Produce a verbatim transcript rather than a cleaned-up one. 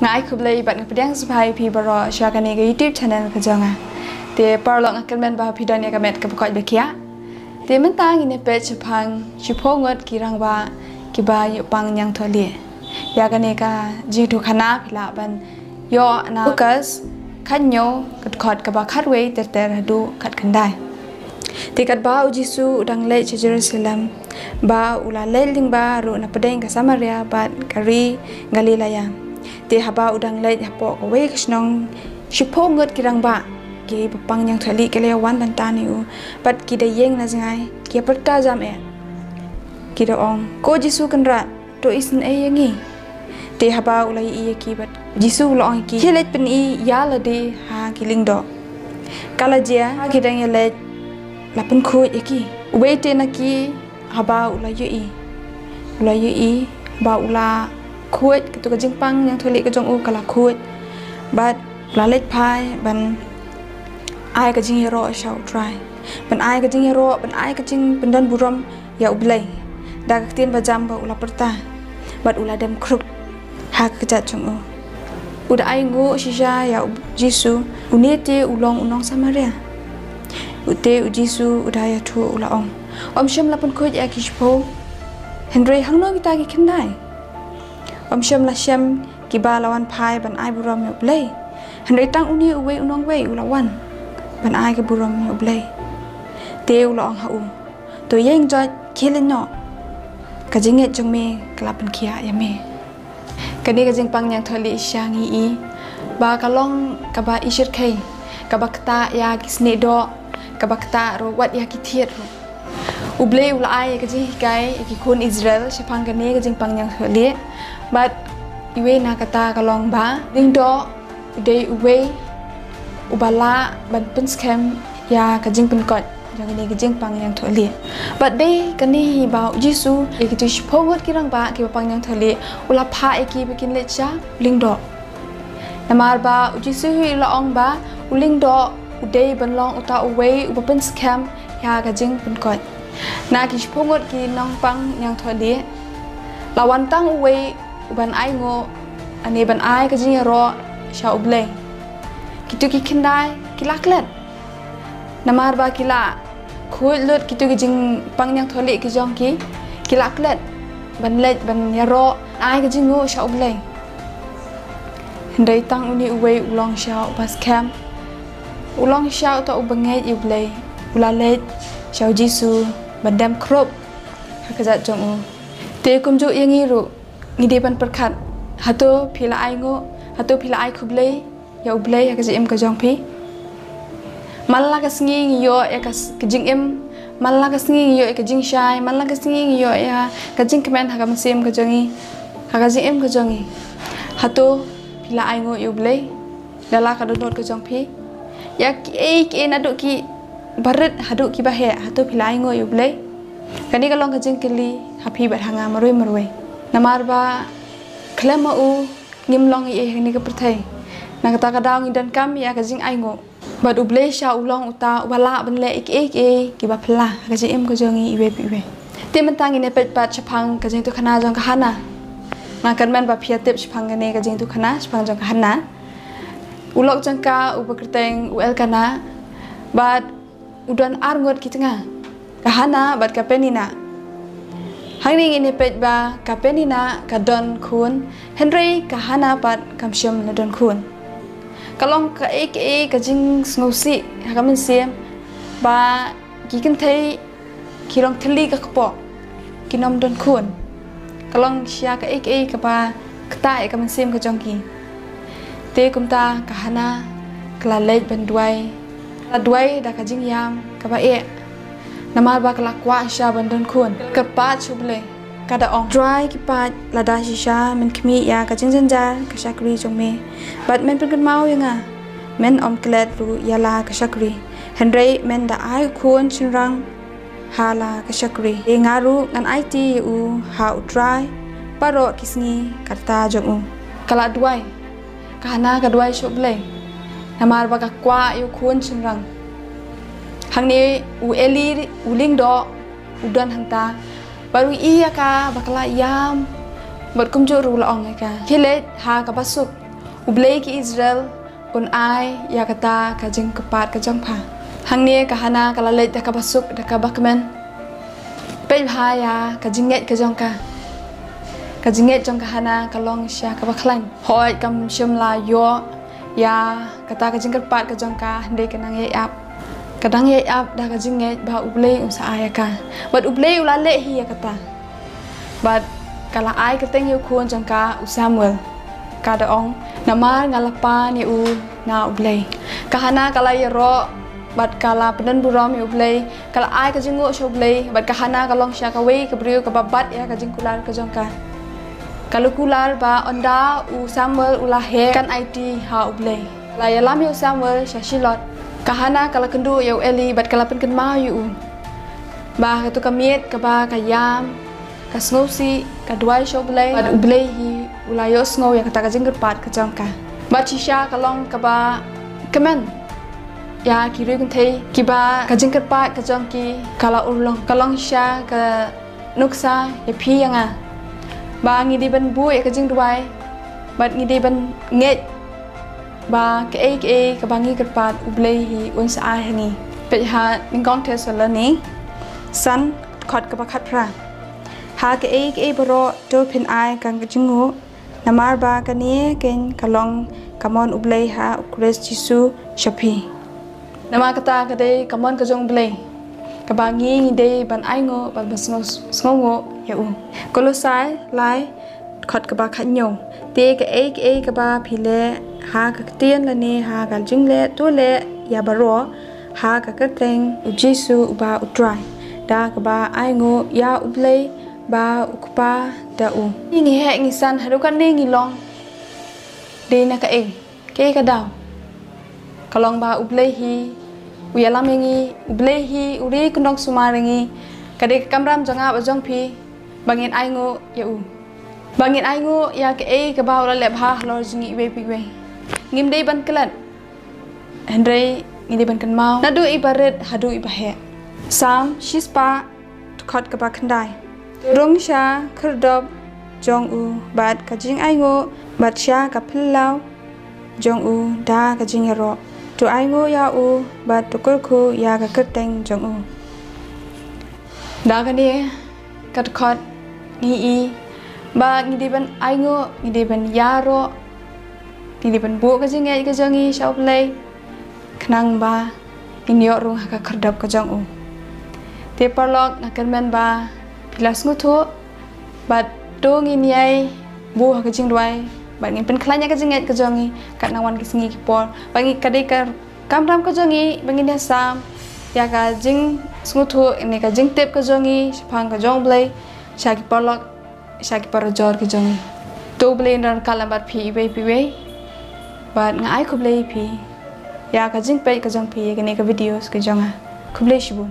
Nga ai khublei bad nga pdiang sngewbha ïa phi baroh sha kane ka YouTube channel ka jong nga. Te paralok, nga kyrmen ba phi don ïa ka met kaba koit ba khiah. Te mynta ngin ïa peit shaphang shiphew ngut ki rangbah kiba ïoh pang ñiangthohlieh. Ïa kane ka jingïathuhkhana phi lah ban ïoh na Lukas khathynñiew, ka dkhot kaba khatwei ter ter haduh khatkhyndai. Te katba u Jisu u dang leit sha Jerusalem, ba u la leit lyngba ruh na pdeng ka Samaria bad ka ri Galilaya. Te haba u dang leit hapoh kawei ka shnong, shiphew ngut ki rangbah kiba pang ñiangthohlieh ki la ïa wan bynta na u, bad ki da ïeng na jngai, ki ïa pyrta jam eh. Ki da ong, "Ko Jisu Kynrad, to isynei ïa ngi." Te haba u la ïohi ïa ki bad Jisu u la ong ïa ki, "Khie leit pyni ïa lade ha ki lyngdoh." Ka la jia, ha ki dang ïa leit, la pynkhuid ïa ki. Uwei te na ki, haba u la ïohi, u la ïohi ba u la khuid, kato ka jingpang ñiangthohlieh ka jong u ka la khuid, bad u la leit phai ban ai ka jingïaroh sha U Trai, ban ai ka jingïaroh, ban ai ka jingpyndonburom ïa U Blei da ka ktien bajam ba u la pyrta, bad u la dem khrup ha ka kjat jong u. U da ainguh shisha ïa u Jisu, une te u long u nong Samaria. U te u Jisu u da ïathuh, u la ong, "Ym shym la pynkhuid ïa ki shiphew, hynrei hangno kita ki khyndai? Ym shym la shem kiba la wan phai ban ai burom ïa U Blei? Hynrei tang une uwei u nongwei u la wan ban ai ka burom ïa U Blei." Te u la ong ha u, "To ïeng joit, khie leit noh. Ka jingngeit jong me ka la pynkhiah ïa me." Kane ka jingpang ñiangthohlieh shisha ngi i ba ka long kaba i shyrkhei, kaba ktah ïa ki snieh doh, kaba ktah ruh wat ïa ki thied ruh. U Blei u la ai ka jinghikai ïa ki khun Israel shaphang kane ka jingpang ñiangthohlieh. Bad iwei na kata ka long ba lyngdoh u dei uwei uba lah ban pynskhem ïa ka jingpynkhuid jong kane ka jingpang ñiangthohlieh. Bad dei kane hi ba u Jisu ïa kito shiphew ngut ki rangbah kiba pang ñiangthohlieh u la phah ïa ki ba kin leit sha u lyngdoh. Namar ba u Jisu hi u la ong ba u lyngdoh u dei ban long uta uwei uba pynskhem ïa ka jingpynkhuid. Na ki shiphew ngut ki nongpang ñiangthohlieh, la wan tang uwei uban ainguh, ane ban ai ka jingïaroh sha U Blei. Kito ki khyndai ki la klet. Namar ba ki la khuid lut kito ki jingpang ñiangthohlieh ki jong ki, ki la klet ban leit ban ïaroh, ai ka jingnguh sha U Blei. Hynrei tang une uwei u long shisha uba skhem, u long shisha uta uba ngeit ïa U Blei, u la leit sha u Jisu ban dem khrup ha ka kjat jong u. Te kumjuh ïa ngi ruh, ngi dei ban pyrkhat, hato phi la ainguh, hato phi la ai khublei ïa U Blei ha ka jingim ka jong phi? Man la ka sngi ngi ïoh ïa ka s-, ka jingim, man la ka sngi ngi ïoh ïa ka jingshai, man la ka sngi ngi ïoh ïa ka jingkmen ha ka mynsiem ka jong ngi, ha ka jingim ka jong ngi. Hato phi la ainguh ïa U Blei da la ka dohnud ka jong phi? Ïa kiei kiei naduh kiba rit haduh kiba heh, hato phi la ainguh ïa U Blei? Kane ka long ka jingkylli ha phi bad ha nga marwei marwei. Namar ba khlem ma u ngim long ei ei ha kane ka pyrthei. Na kata ka daw ngi donkam ïa ka jingainguh. Bad U Blei shisha u long uta uba lah ban leh ei ei ei kiba phylla ha ka jingim ka jong ngi iwei pa iwei. Te mynta ngin ïa peit pat shaphang ka jingïathuhkhana jong ka Hana. Nga kyrmen ba phi ïa tip shaphang kane ka jingïathuhkhana shaphang jong ka Hana. U lok jong ka uba kyrteng u Elkana, bad u don ar ngut ki tnga, ka Hana bad ka Penina. Hangne ngin ïa peit ba ka Penina ka don khun, hynrei ka Hana pat kam shym la don khun. Ka long kaei kaei ka jingsngewsih ha ka mynsiem ba ki kynthei ki long thylli ka kpoh, kin ym don khun. Ka long shisha kaei kaei kaba ktah ïa ka mynsiem ka jong ki. Te kumta ka Hana ka la leit ban duwai, ka la duwai da ka jingïam kaba eh, namar ba ka la kwah shisha ban don khun. Ka kyrpad sha U Blei, ka da ong, Trai ki paid, lada shisha men khmih ïa ka jingjynjar ka shakri jong me bad men pynkynmaw ïa nga, men ym klet ruh ïa la ka shakri, hynrei men da ai u khun shynrang ha la ka shakri. Te nga ruh ngan aiti ïa u ha U Trai baroh ki sngi ka rta jong u. Ka la duwai, ka Hana ka duwai sha U Blei namar ba ka kwah ïa u khun shynrang. Hangne u Eli u lyngdoh u don hangta, bad u ïohi ïa ka ba ka la ïam, bad kumjuh ruh u la ong ïa ka, khie leit ha kaba suk. U Blei ki Israel un ai ïa kata ka jingkyrpad ka jong pha. Hangne ka Hana ka la leit da kaba suk da kaba kmen. Peit bha ïa ka jingngeit ka jong ka. Ka jingngeit jong ka Hana ka long sha kaba khlaiñ. Hooid kam shym la ïoh ïa kata ka jingkyrpad ka jong ka hynrei ka nang ïai ap. Ka dang ïai ap da ka jingngeit ba U Blei un sa ai ïa ka. Bad U Blei u la leh hi ïa kata. Bad ka la ai kyrteng ïa u khun jong ka u Samuel. Ka da ong, namar nga la pan ïa u na U Blei. Ka Hana ka la ïaroh bad ka la pyndon burom ïa U Blei. Ka la ai ka jingnguh sha U Blei bad ka Hana ka long sha kawei ka briew kaba bat ïa ka jingkular ka jong ka. Ka la kular ba ynda u Samuel u la heh kan aiti ha U Blei. La ïalam ïa u Samuel sha Shilo. Ka Hana ka la kynduh ïa u Eli bad ka la pynkynmaw ïa u. Ba kato ka miet kaba ka ïam, ka sngewsih, ka duwai sha U Blei. Bad U Blei hi u la ïohsngew ïa kata ka jingkyrpad ka jong ka. Bad shisha ka long kaba kmen ïa ki riewkynthei kiba ka jingkyrpad ka jong ki ka la urlong. Ka long sha ka nuksa ïa phi ïa nga. Ba ngi dei ban buh ïa ka jingduwai bad ngi dei ban ngeit ba kaei kaei kaba ngi kyrpad U Blei hi un sa ai ha ngi. Peit ha Nyngkong Thessaloni san, dkhot kaba khatphra. Ha kaei kaei baroh to phin ai ka jingnguh. Namar ba kane keiñ ka long ka mon U Blei ha U Khrist Jisu sha phi. Namar kata ka dei ka mon ka jong U Blei kaba ngi ngi dei ban ainguh bad ban sngew, sngewnguh ïa u. Kolosai lai, dkhot kaba khathynñiew. Te kaei kaei kaba phi leh ha ka ktien lane ha ka jingleh, to leh ïa baroh ha ka kyrteng U Jisu uba U Trai, da kaba ainguh ïa U Blei ba U Kpa da u. Ngi heh ngi san haduh katne ngi long dei na kaei, kaei ka daw? Ka long ba U Blei hi u ïalam ïa ngi, U Blei hi u ri kyndong sumar ïa ngi. Ka dei ka kamram jong nga bad jong phi ba ngin ainguh ïa u, ba ngin ainguh ïa kaei kaba u la leh bha halor jong ngi iwei pa iwei. Ngim dei ban klet, hynrei ngi dei ban kynmaw naduh iba rit haduh iba heh. Salm shispah, dkhot kaba khyndai. Rung sha khyrdop jong u bad ka jingainguh, bad sha ka phyllaw jong u da ka jingïaroh. To ainguh ïa u bad to kyrkhu ïa ka kyrteng jong u. Da kane ka dkhot ngi i ba ngi dei ban ainguh, ngi dei ban ïaroh, ngi dei ban buh ka jingngeit ka jong ngi sha U Blei. Khnang ba ngin ïoh rung ha ka khyrdop ka jong u. Te paralok, nga kyrmen ba phi la sngewthuh bad to ngin ïai buh ha ka jingduwai bad ngin pynkhlaiñ ïa ka jingngeit ka jong ngi kat nang wan ki sngi ki por. Ba ngi, ka dei ka kamram ka jong ngi ba ngin ïasam ïa ka jingsngewthuh ne ka jingtip ka jong ngi shaphang ka jong U Blei sha ki paralok, sha ki parajor ki jong ngi. To U Blei un don ryngkat lem bad phi iwei pa iwei. Bad nga ai khublei ïa phi ïa ka jingpeit ka jong phi ïa kane ka video ka jong nga. Khublei shibun.